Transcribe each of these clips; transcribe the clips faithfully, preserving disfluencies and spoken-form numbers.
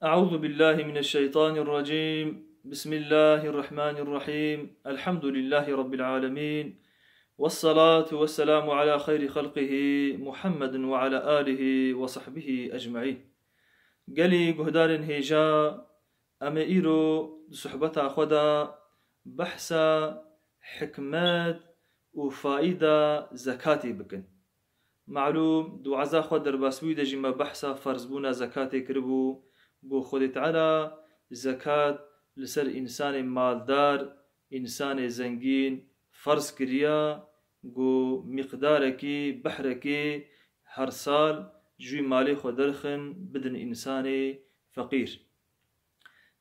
أعوذ بالله من الشيطان الرجيم. بسم الله الرحمن الرحيم. الحمد لله رب العالمين. والصلاة والسلام على خير خلقه محمد وعلى آله وصحبه أجمعين. Gelî guhdarên hêja, em ê îro di sohbeta xwe de behsa hikmet û faîda zekatê bikin. Malûm, di waza xwe derbasbûyî de jî me behsa ferzbûna zekatê kiribû, ku Xwedê Teala zekat li ser însanê maldar, însanê zengîn ferz kiriya, ku mîqdarekî, behrekî her sal ji wî malê xwe derxin, bidin însanê feqîr.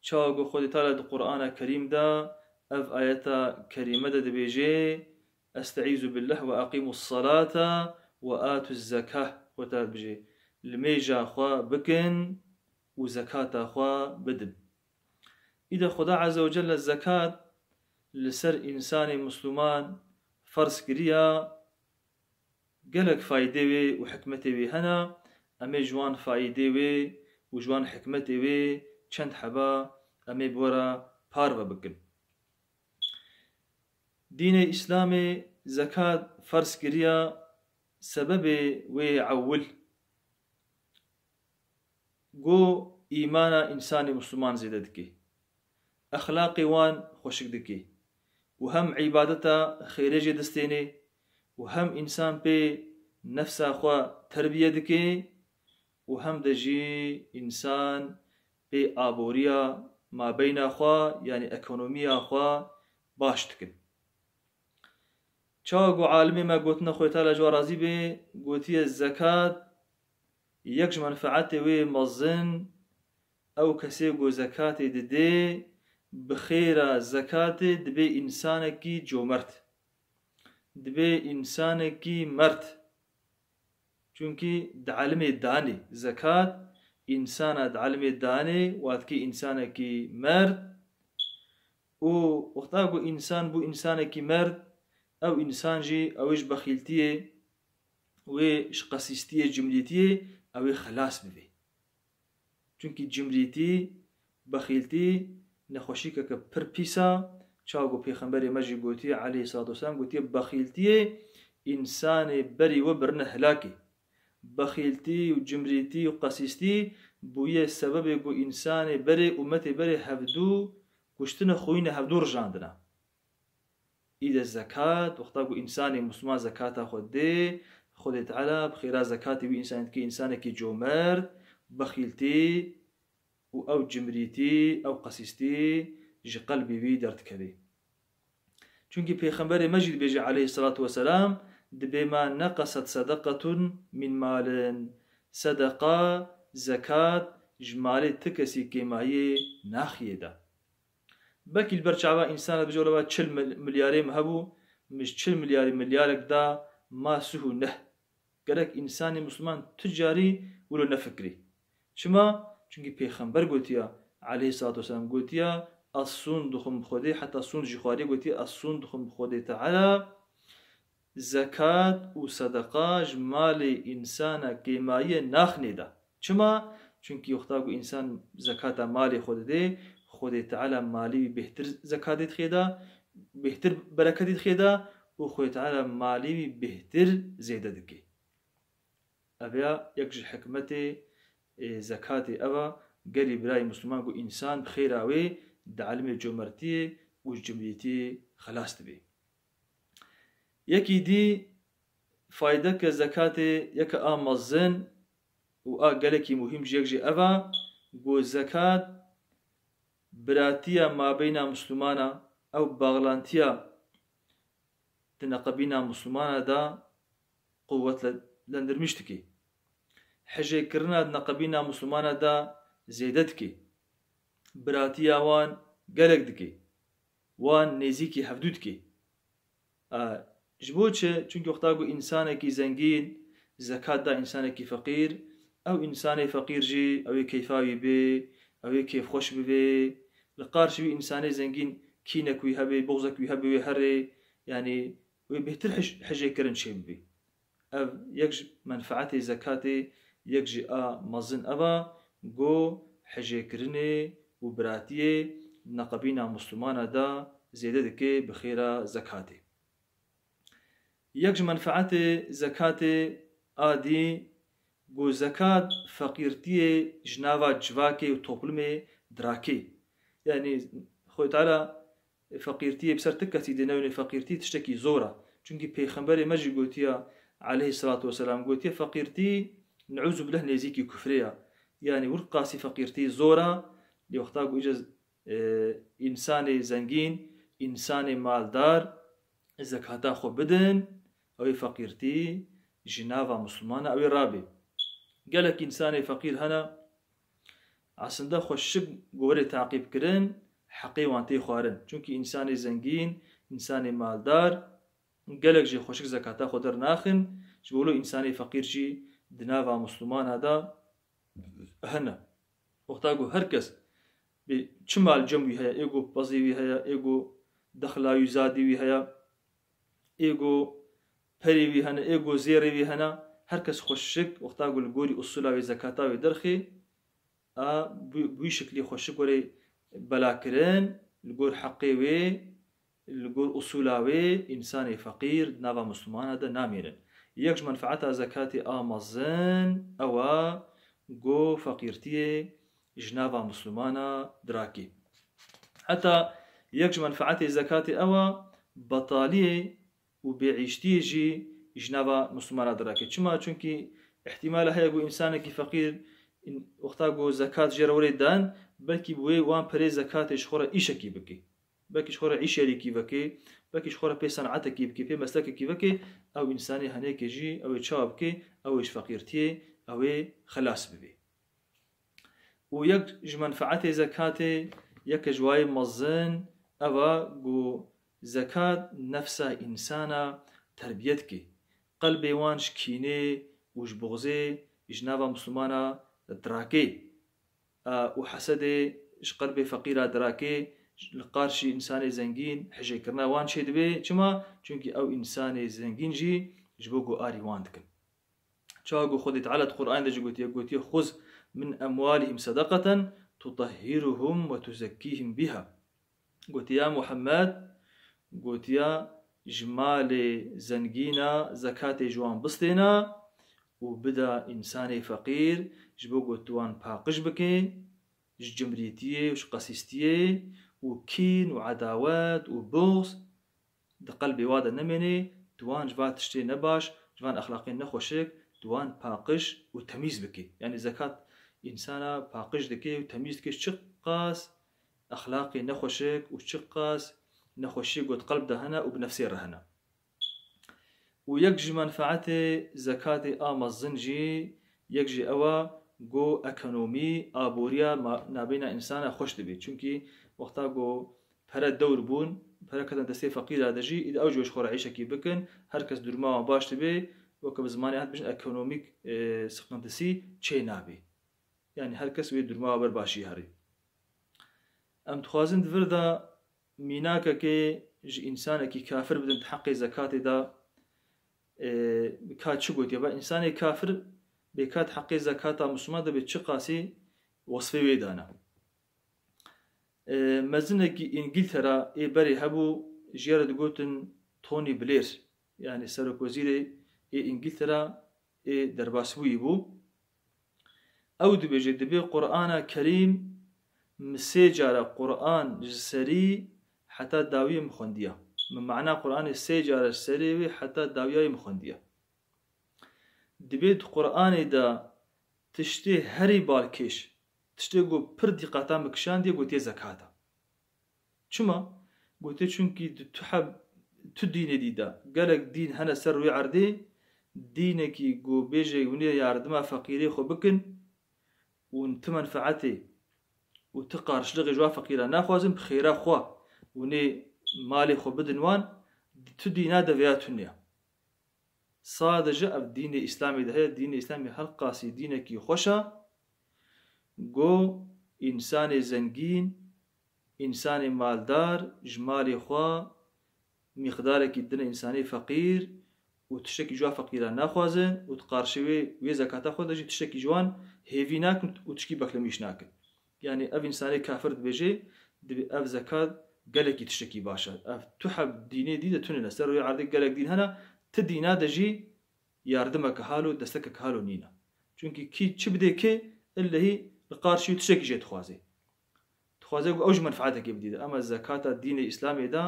Çawa ku Xwedê Teala di Qur'ana Kerîm de ev ayeta kerîme de dibêje, "Estaizu billah ve aqimus salata ve atuz zekah." Xwedê Teala dibêje, "Limêja xwe bikin û zekata xwe bidin." Îde Xweda Azze ve Celle zekat li ser însanê Misliman ferz kiriya, gelek faydê wê û hikmetê wê hene, em ê ji wan faydê wê û ji wan hikmetê wê çend heba em ê bi we re parve bikin. Dînê Îslamê zekat ferz kiriya, sebebê wê ewil, ku îmana însanê Misliman zêde dike, exlaqê wan xweşik dike û hem îbadeta xêrê jê distêne û hem însan pê nefsa xwe terbiye dike û hem de jî însan pê aboriya mabeyna xwe, yanî ekonomiya xwe baş dikin. Çawa ku alimê me gotina Xwedê Teala ji wan razî be, gotiye zekat yek ji menfaetê wê mezin, ew kesê ku zekatê didê, bi xêra zekatê dibê însanekî comert. Dibê însanekî mert. Çunkî di elimê danê zekat, însana di elimê danê, wa dikê însanekî mert. Û wexta ku însan bû însanekî mert, ew însan jî ew ê ji bexîltiyê, wê ji qesîstiyê, cimrîtiyê ew ê xelas bibê. Çunkî cimrîtî, bexîltî, nexweşîkeke pir pîs e. Çawa ku Pêxemberê me jî gotiye, aleyhissalatu vesselam, gotiye, bexîltiyê însanê berî we birine helakê. Bexîltî û cimrîtî û qesîstî bûye sebebê ku însanê berê, ummetê berê hevdû kuştine, xwîne hevdû rijandine. Îde zekat, wexta ku însanê Misliman zekata xwe dê, Xwedê Teala bi xêra zekatê wî însanê dike însanekî comert, bexîltî û ew cimrîtî, ew qesîstî ji qelbê wî derdikeve. Çunkî Pêxemberê me jî dibêje aleyhissalatu vesselam, dibê ma neqeset sedeqetun min malin. Sedeqa, zekat, ji malê ti kesî kêmayiyê naxiye de. Belkî li ber çava însan re dibêje, "Wele çil mil-, milyarê min hebû, min ji çil milyarî milyarek da, ma sih û neh." Gerek însanê Misliman tu carî wilo nefikirî. Çima? Çunkî Pêxember gotiya, aleyhissalatu vesselam gotiya, "Ez sûnd dixwim bi Xwedê, heta sûnd jî xwarê gotiye, ez sûnd dixwim bi Xwedê Teala." Zekat û sedeqa ji malê însana kêmayiyê naxinê de. Çima? Çunkî wexta ku însan zekata malê xwe didê, Xwedê Teala malê wî bêhtir zekatê dixê de, bêhtir bereketê dixê de û Xwedê Teala malê wî bêhtir zêde dike. Ev ya yek ji hikmetê, ê, zekatê ev a, gelî birayê Misliman ku însan bi xêra wê di elimê comertiyê û ji cimrîtiyê xelas dibe. Yekî dî faydeke zekatê yeke a mezin û a gelekî muhîm ji yek jî ev a, ku zekat biratiya mabeyna Mislimana, ew baxlantiya di neqebîna Mislimana de quwetlendirmiş dike. Hijêkirina di neqebîna Mislimana de zêde dike. Biratiya wan gelek dike. Wan nêzîkî hevdû dike. A, ji bo çi? Çunkî wexta ku însanekî zengîn zekat da însanekî feqîr, ew însanê feqîr jî ew ê keyfa wî bê, ew ê kêfxweş bibê. Li qarşî wî însanê zengîn kînek wî hebe, buxzek wî hebe wê herê, yanî wê bêhtir hij-, hijêkirin çêbibê. Ev yek ji menfaetê zekatê, yek jî a mezin ev a, ku hijêkirinê û biratiyê neqebîna Mislumana de zêde dike bi xêra zekatê. Yek ji menfeetê zekatê a dî ku zekat feqîrtiyê ji nava civakê û toplumê dirakê. Yanî Xwedê Teala feqîrtiyê bi ser ti kesî dê newêne, feqîrtî tiştekî zor e. Çunkî Pêxemberê me jî gotiya, aleyhisselatu vesselam, gotiye feqîrtî, neûzubillah, nêzîkî kufrê ye. Yanî wir qasî feqîrtî zor e, lê wexta ku îca, e, însanê zengîn, însanê maldar zekata xwe bidin, ew ê feqîrtî ji nava Misilmana ew ê rabê. Gelek însanê feqîr hene, aslında xweşik gorê taqîb kirin, heqê wan tê xwarin. Çunkî însanê zengîn, însanê maldar, gelek jê xweşik zekata xwe dernaxin, ji bo wilo însanê feqîr jî di nava Misilmana de hene. Wexta ku her kes bê çi mal cem wî heye, ê ku pezê wî heye, ê ku dexla wî, zadî wî heye, ê ku perê wî hene, ê ku zêrê wî hene, her kes xweşik, wexta ku li gorî usula wê zekata wê derxê, a bi, bi wî şiklî xweşik were belakirin, li gor heqê wê, li gor usula wê, însanê feqîr di nava Misilmana de namênin. Yek ji menfeeta zekatê a mezin ew e ku feqîrtiyê ji nava Misilmana dirakê. Heta yek ji menfeetê zekatê ew e betaliyê û bêîştiyê jî ji nava Misilmana dirake. Çima? Çunkî îhtîmala heye ku însanekî feqîr, în-, wexta ku zekat jê re were dan, belkî bi wê wan perê zekatê ji xwe re îşekî bike. Belkî ji xwe re îşyerîkî veke, belkî ji xwe re pê senatekî bike, pê meslekekî veke, ew însanê henêkê jî ew ê çawa bike, ew ê ji feqîrtiyê ew ê xelas bibe. Û yek ji menfeetê zekatê, yeke ji wayê mezin, ev e ku zekat nefsa însana terbiyet dike. Qelbê wan ji kînê û ji buxzê ji nava Misilmana dirake. E, û hesedê ji qelbê feqîra dirake, li qarşî însanê zengîn hijêkirina wan çêdibe. Çima? Çunkî ew însanê zengîn jî ji bo ku arî wan dikin. Çawa ku Xwedê Teala di Qur'anê de jî gotiye, gotiye, "Xuz min emwalihim sedaqeten tutahhiruhum ve tuzekkihim biha." Gotiye, "Ya Muhammed," gotiye, "ji malê zengîna zekatê ji wan bistêne û bida însanê feqîr, ji bo ku tu wan paqij bike ji cimrîtiyê û ji qesîstiyê û kîn û edawet û buxz di qelbê wa de nemêne, tu wan ji van tiştê nebaş, ji van exlaqên nexweşik, tu wan paqij û temîz bike." Yanî zekat însana paqij dike û temîz dike, çiqas exlaqê nexweşik û çiqas nexweşiyê ku di qelb de hene û bi nefsê re hene. Û yek ji menfeetê zekatê a mezin jî, yek jî ew e ku ekonomî, aboriya ma-, nabêna însana xweş dibe. Çunkî wexta ku pere dewr bûn, pere ketin destê feqîra de jî, îdî ew jî ji xwe re îşekî bikin, her kes duruma wan baş dibe, weke bi zimanê hat bijin ekonomîk, e, sıkıntısı çê nabe. Yanî her kes wê duruma ber başî herî. Em dixwazin di vir de mînakekê ji însanekî kafir bidin di heqê zekatê de, e, ka çi gotiye? Ba însanê kafir bê ka di heqê zekata Misliman de bê çi qasî wesfê wê dane. E, mezinekî Îngiltera ê berê hebû, jê re digotin Tony Blair, yanî serokwezîrê ê Îngiltera ê derbasbûyî bû. Ew dibêje, dibê Qur'ana Kerîm, min sê care Qur'an ji serî heta dawiyê min xwendiya. Min mana Qur'anê sê care ji serê wê heta dawiyayê min xwendiya. Dibê di Qur'anê de tiştê herî balkêş, tiştê ku pir dîqata min kişandiye, gotiye zekat e. Çima? Gotiye, çunkî di tu heb-, tu dînê dî de, gelek dîn hene ser rûyê erdê, dînekî ku bêje hûn ê yardima feqîrê xwe bikin û hûn ti menfeetê û ti qarşilixê ji wan feqîran naxwazin, bi xêra xwe hûn ê malê xwe bidin wan, di tu dîna de vêya tune ye. Sadece ev dînê Îslamê de heye, dînê Îslamê her qasî dînekî xweş e, ku însanê zengîn, însanê maldar ji malê xwe mîqdarekî dine însanê feqîr û tiştekî ji wan feqîran naxwazin û di qarşê wê, wê zekata xwe de jî tiştekî ji wan hêvî nakin û tişkî beklemîş nakin. Yanî ev însanê kafir dibêjê, dibê ev zekat gelekî tiştekî baş e. Ev tu heb dînê dî de tune ne. Ser rûyê erdê gelek dîn hene, ti dîna de jî yardimeke halo, destekeke halo nîne. Çunkî kî çi bidê kê, illehî li qarşî wî tiştekî jê dixwazê. Dixwaze ku ew jî menfeetekê bidî de. Ema zekata dînê Îslamê de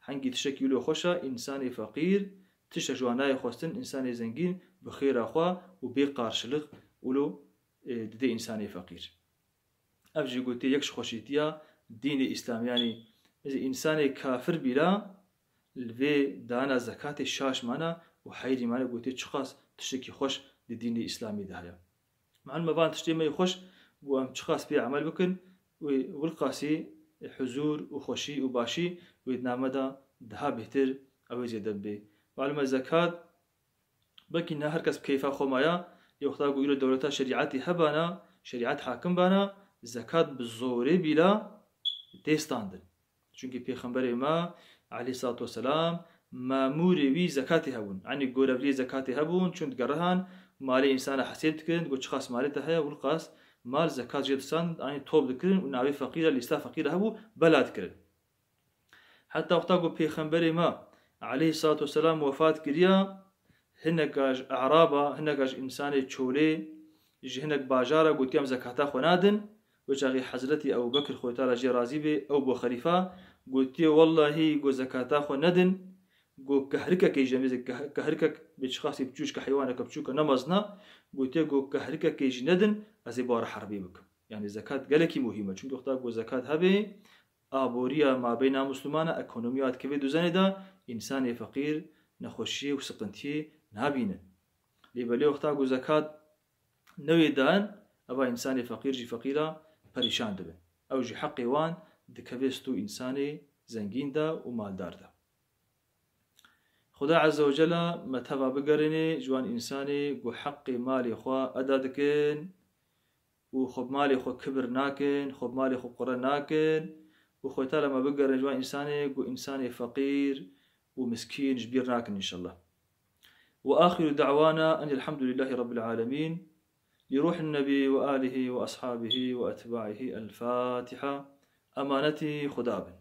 hengî tiştekî wilo xweş e, însanê feqîr tiştek ji wan nayê xwestin, însanê zengîn bi xêra xwe û bê qarşiliq wilo, e, didê însanê feqîr. Ev jî gotê yek ji xweşîtiya dînê Îslam, yanî ez ê însanê kafir bîra li vê dana zekatê şaş mana û heyrî mana, gotê çiqas tiştekî xweş di dînê Îslamê de heye. Malum e van tiştê me yê xweş ku em çiqas pê emel bikin, wê wilqasî huzûr û xweşî û başî wê di name de daha bêhtir ew ê zêde bibe. Malum e zekat Belkî ne her kes bi keyfa xwe maya, lê wexta ku îro dewleta şerîetê hebana, şerîet hakim bana, zekat bi zorê bîla tê standin. Çunkî Pêxemberê me, aleyhissalatu vesselam, memûrê wî zekatê hebûn. Yanî gorevliyê zekatê hebûn, çûn digerihan, malê însana hesêb dikirin, digot çiqas malê te heye, wilqas mal zekat jê distand, yanî top dikirin û navê feqîra, lîsta feqîra hebû, bela dikirin. Heta wexta ku Pêxemberê me aleyhissalatu vesselam wefat kiriya, hineka ji E'raba, hineka ji însanê çolê, ji hinek bajara gotiye em zekata xwe nadin. Wê çaxê Hezretî Ebu Bekir, Xwedê Teala jê razî bê, ew bû xelîfa, gotiye, wellahî, go zekata xwe nedin, go kehrikekê jî, em bê keh-, kehrikek bê çiqasî biçûk, ji ke heywaneke biçûk e, ne mezin e, gotiye, go kehrikekê jî nedin, ez ê bara herbê bikim. Yanî zekat gelekî muhîm e. Çunkî wexta ku zekat hebe, aboriya mabeyna Muslimana, ekonomiya dikeve dozanê de, însanê feqîr nexweşiyê û siqintiyê nabîne. Lê belê wexta ku zekat newê dan, eva însanê feqîr jî feqîra perîşan dibe. Ew jî heqê wan dikeve stû însanê zengîn de û maldar de. Xuda Azze ve Celle me teva bigerîne ji wan însanê ku heqê malê xwe eda dikin û xwe bi malê xwe kibir nakin, xwe bi malê xwe qure nakin û Xwedê Teala me bigerîne ji wan însanê ku însanê feqîr û miskîn ji bîr nakin înşallah. Ve axiru da'wana enil hamdulillahî rabbil alemîn. Li ruhin nebî ve alihî ve ashabihî ve etba'ihî el Fatiha. Emanetî Xuda bin.